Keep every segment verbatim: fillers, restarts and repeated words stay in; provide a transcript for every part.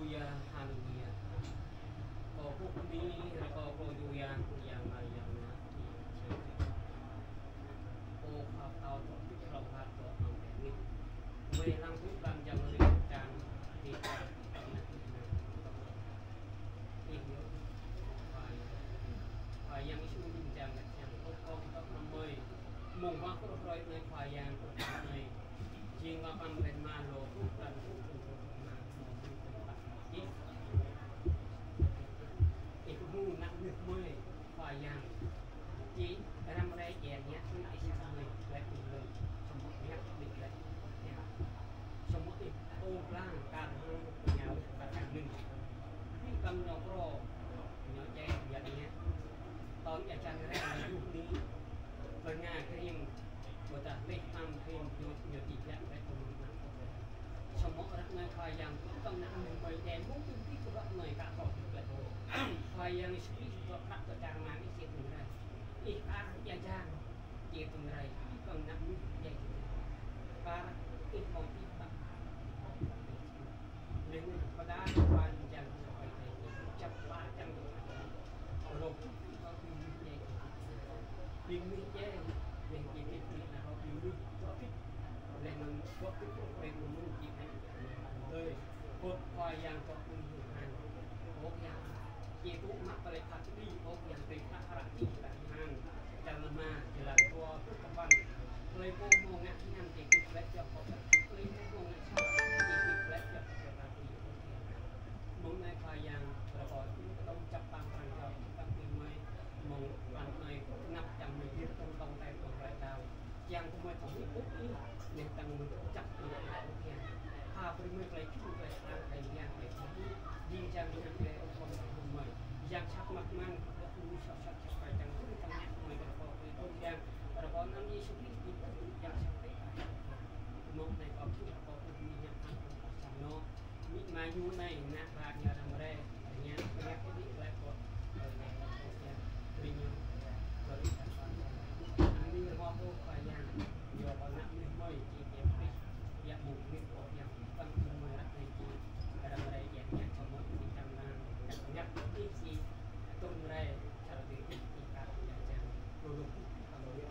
Haleluya, haleluya. Kâo kơkuh bơni, rơkâo kơ Ơi Yang, Yang Mơyang Mơnă, Yang Jai Jai. Ơ Khua Pơtao, dŏ ƀĭt hlâo hăt dŏ amăng bĕ nih. Mơi lăng tŭ lăng jăng rĭm čan, ƀĭt čan, tơnah ƀĭt nah. Ih yơh, Khua Yang. Khua Yang Yêsu ƀĭn jang gah Yang, ơ kâo dŏ amăng mơi. Mơ̆ng wah kơ hrơi anai Khua Yang, kơ hrơi anai. Jing wa păn ƀĕ ma lô, kơ păn kơ păn kơ păn ma lô, kơ păn kơ păn. Ih kơ hmư̆ ană mơnuih mơi, Khua Yang. Či răm rai djai ñă, ană ih sa mơi, lĕ ih lơi. Samơ̆ ñă ƀĭt lĕ. Samơ̆ ih ƀu blang kar hăng pơñao kar hăng nưng. Ih kăm ñu krô, ñu djai ñă ñă. Tơl ia čan rai ñu yŭ ni. Bơnga kơ rĭm, ƀôdah leh am kơ rĭm ñu, ñu či biă lĕ kơ mơ̆ng ană. Samơ̆ ră anai Khua Yang, kơ ană mơnuih mơi djai mơ̆ng tŭ tih kơ ră anai ka thâo ƀĭt lĕ. Khua Yang Yêsu Krist dŏ prăk dŏ čar mang ih či tŭ rai. Ih kar ia jang či tŭ rai. Ih kơ ană mơnuih djai či tŭ rai. Kar ih mơ̆ng tih ƀă. Leh anŭn pơđar pơphan jang samơ̆ čăp pơčang rơh. Rơh ƀing mih djai, ƀing mih djai, leh či tit mih nao ƀing mih dŏ tit. Leh anŭn dŏ tit kơ prĕ mơ̆n či tit. Ơi, kơ Khua Yang dŏ ƀing mih han. Ơ Yang, či tŭ mă tơlơi phat kơđi, ơ Yang, tơlơi phat hră čih tơlơi han. Čang lơma, jơlan dua pluh tơpăn. Tơlơi pô hmâo ngă hiam či tit lĕ djŏp kơ tơlơi pô hmâo ngă sat či tit lĕ djŏp kơ tơlơi phat kơđi. Mơ̆ng anai Khua Yang, rơkâo ih kơdŏng čăp tang pran jua ih kăm ƀing mơi, mơ̆ng pran anai kơnăp čang mơi gir tơ̆ng tơ̆ng tơ̆ng tơ̆ng rai đao. Yang kơ mơi thâo ih ƀuh ih, neh tăng mơi čăp ih ƀuh Yang. Pha brơi mơi tơlơi čŭ, tơlơi tơnap, tơlơi yang, tơlơi thâo ih. Jing jang jang tơlơi ôh kơ mơi. Yang sat mă man, kơ ƀuh mơi sat sat sat rai čang tŭ čang ñă mơi kơ rơkâo tơlơi tŭ Yang. Rơkâo anăn Yêsu Krist ih ƀuh Yang sat tơlơi. Mơ̆ng anai kâo ƀuh rơkâo ƀuh mơi ñă ăn kơ sang anŏ. Amĭ ama ñu anai, ană bă ñu răm rai, rơngiă, rơngiă kơ đĭ glaĭ kơ, ơ, brơi ñu, brơi ñu. Anai rơngot ôh Khua Yang, yua kơ ană mơnuih mơi či djai pơrih, djai mơ̆ng mơnuih kơ Yang, kơnơ̆ng mơnuih mơi ră anai či, răm rai djai ñă samơ̆ či čang rơngiă, rơngiă kơ đĭ či, tŭ rai, čar đĭ či, či kar djai jang, lu lu, kơ lu lu.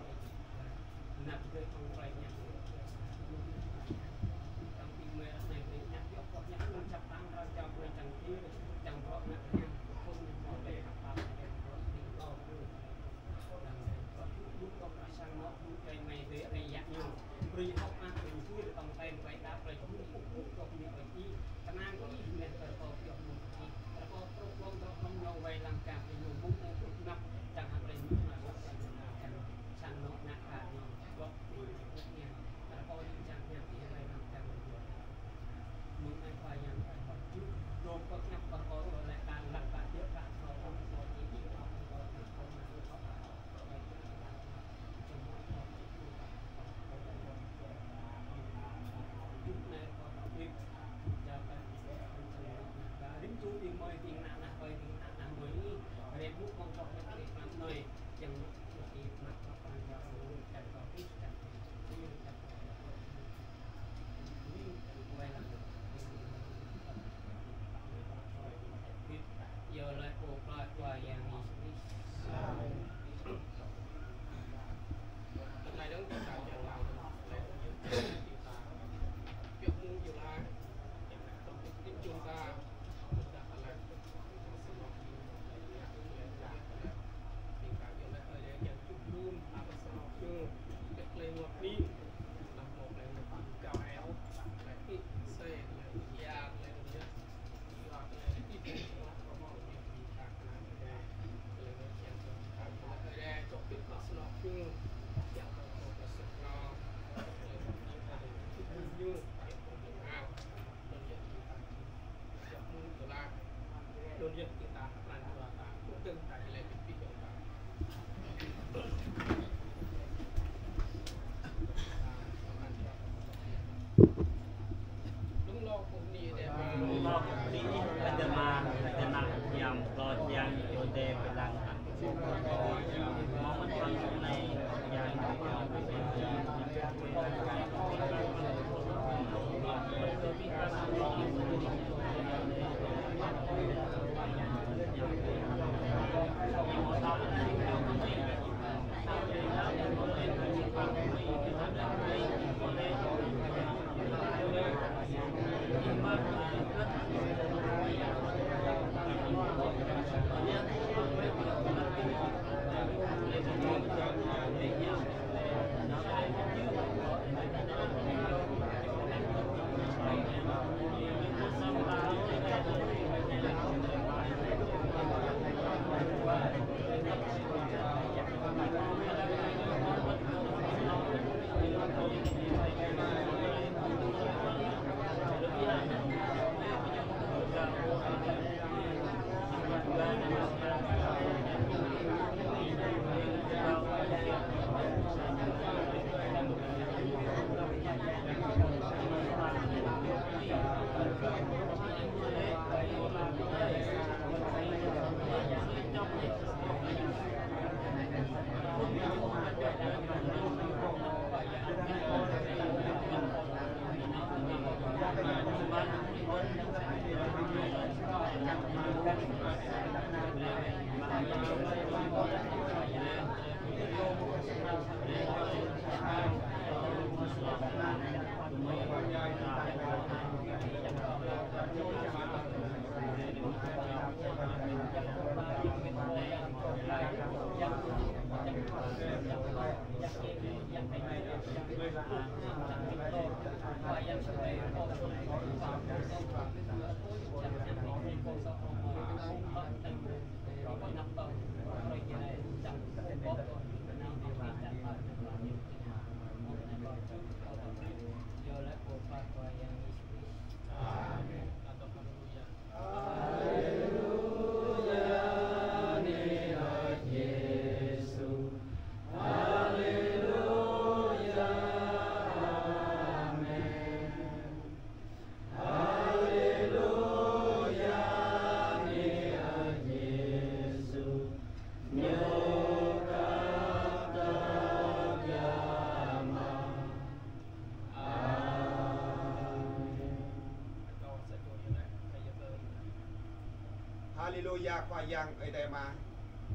Haleluya, Khua Yang Ơi Adai Ama,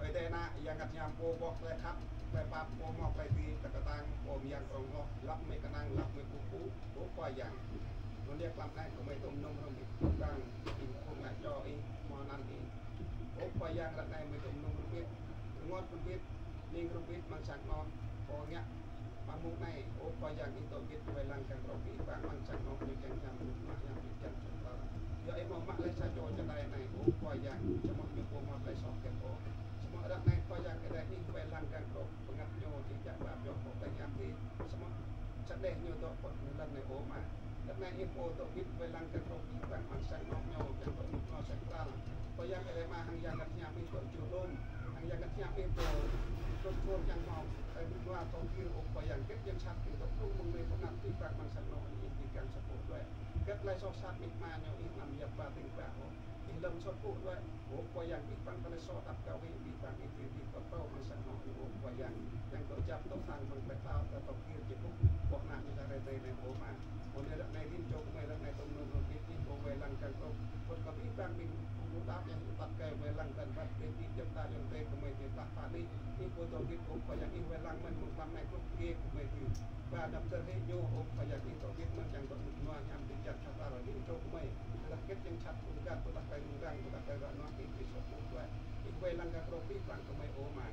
Ơi Adai Ană, Yang Bơngăt Hiam, Pô bŏ tơlơi khăp, tơlơi pap, Pô hmâo tơlơi dưi, tơlơi kơtang, Pô mơyang prong hloh, lăp mơi kơnang, lăp mơi kơkuh pơpŭ, ơ Khua Yang. Anŭn yơh tlam anai gơmơi tŭm nŭng hrŏm hơbĭt, kơnang ƀing phung ngă čô Ih, hmâo anăn Ih. Ơ Khua Yang, ră anai gơmơi tŭm nŭng hrŏm hơbĭt, rơngot hrŏm hơbĭt, ling hrŏm hơbĭt, amăng sang anŏ, Pô ngă amăng mông anai, ơ Khua Yang, Ih dŏ hơbĭt wai lăng gah krŏp abih bang amăng sang anŏ ñu kiăng hiam rơnŭk rơnua hiam rơnŭk jăn sat hlâo. Yua Ih hmâo mă laih sa čô čơđai anai, ơ Khua Yang, samơ̆ ñu ƀu hmâo tơlơi soh hơget ôh. Samơ̆ ră anai Khua Yang Ơi Adai, Ih wai lăng gah krŏp bơngăt ñu, Ih djă̱ ba pioh pơklaih hiam Ih. Samơ̆ čơđai ñu dŏ pơ anŭn lŏn anai ơ Ama. Ră anai Ih pô dŏ hơbĭt wai lăng gah krŏp abih bang amăng sang anŏ ñu, kiăng dŏ rơnŭk rơnua sat hlâo. Khua Yang Ơi Adai Ama, hăng Yang Bơngăt Hiam Ih dŏ jur lŏm, hăng Yang Bơngăt Hiam Ih dŏ trun trun kiăng hmâo tơlơi rơnŭk rơnua thâo gir ơ Khua Yang, hơget yang sat kiăng dŏ prŏng mơ̆ng anai pơ anăp abih bang amăng sang anŏ ñu, Ih kiăng sat pô đuaĭ. Hơget tơlơi soh sat amĭ ama ñu Ih anăm yap ba tĭng ba ôh. Ih lơ̆m sat pô đuaĭ, ơ Khua Yang, abih bang tơlơi soh tap kơ wĭ abih bang Ih dưi abih bang pô amăng sang anŏ ñu, ơ Khua Yang, kiăng dŏ kơjăp dŏ tang amăng tơlơi đaŏ, tơlơi thâo gir či ƀuh ƀô̆ ană ñu ta rai tơi anai ơ Ama. Mơ̆ng anai ră anai rĭm čô gơmơi ră anai tŭm nŭng hrŏm hơbĭt, Ih pô wai lăng gah krŏp. Wơ̆t kơ abih bang ƀing phung đaŏ ñu, Ih pơtăp kơ wai lăng gah anăp adai, ƀing djŏp ta ayŏng adơi gơmơi tơpă pă anih, Ih pô dŏ hơbĭt ơ Khua Yang, Ih wai lăng mơ̆n mơ̆ng tlam anai krŏp kơ gơmơi tŭ. Ba anăp tơlơi hrĕ ñu ơ Khua Yang, Ih dŏ hơbĭt mơ̆n kiăng dŏ rơnŭk rơnua hiam rơnŭk jăn sat hlâo rĭm čô gơmơi. Tơdah hơget yang sat, tơdah tơlơi rŭng răng, tơdah tơlơi ră anŏ, Ih či soh pô đuaĭ. Ih wai lăng gah krŏp abih bang gơmơi ơ Ama.